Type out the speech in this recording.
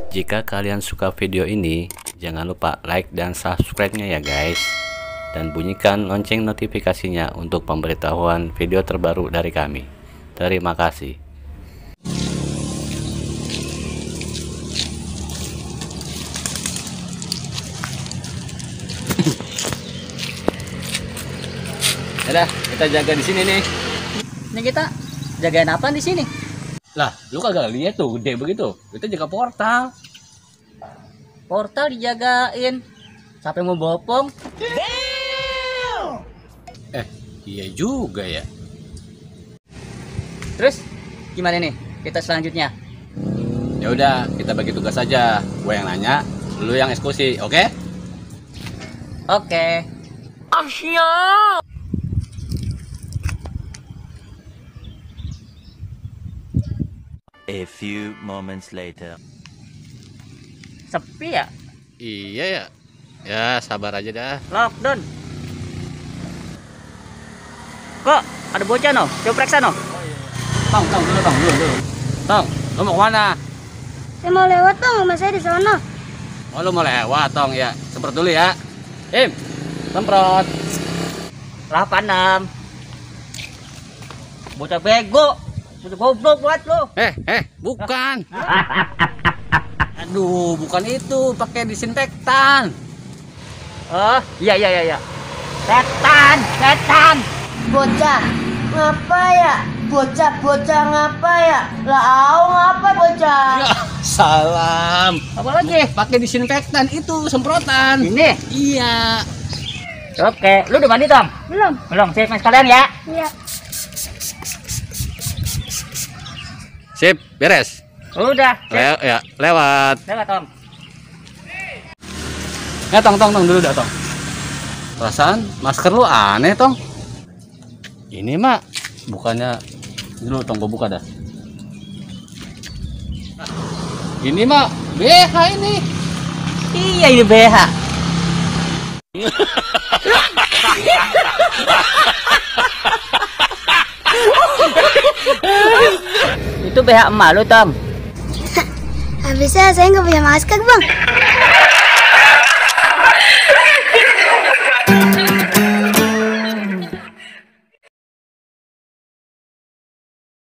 Jika kalian suka video ini, jangan lupa like dan subscribe-nya ya guys. Dan bunyikan lonceng notifikasinya untuk pemberitahuan video terbaru dari kami. Terima kasih. Yaudah, kita jaga di sini nih. Ini kita jagain apa di sini? Lah, lu kagak lihat tuh gede begitu. Kita jaga portal. Portal dijagain. Siapa yang mau bopong? Iya juga ya. Terus gimana nih kita selanjutnya? Ya udah, kita bagi tugas aja. Gue yang nanya, lu yang eksekusi, oke? Oke. A few moments later. Sepi ya? Iya ya. Ya, sabar aja dah. Lockdown. Kok ada bocah no? Coba periksa no. Tong, dulu. Tong, lu mau kemana? Saya mau lewat bang, rumah saya di sana. Oh, lu mau lewat, Tong ya. Semprot dulu ya. Semprot. 86. Bocah bego. Bocah goblok buat lo. Bukan. Aduh, bukan itu, pakai disinfektan. Oh, iya. Setan. Bocah, ngapa ya? Bocah ngapa ya? Lah, ngapa bocah? Ya, salam. Apa lagi? Pakai disinfektan itu semprotan. Ini. Iya. Oke, lu udah mandi Tom? Belum, sip mas kalian ya. Iya. Sip, beres. Udah, sip. Lewat. Lewat Tom. Tong dulu dah, Tong. Perasaan masker lu aneh, Tong. Ini mah bukannya dulu, Tong, gua buka dah. Ini mah BH ini. Iya ini BH. Itu BH emak lu Tom. Habisnya saya nggak punya masker bang.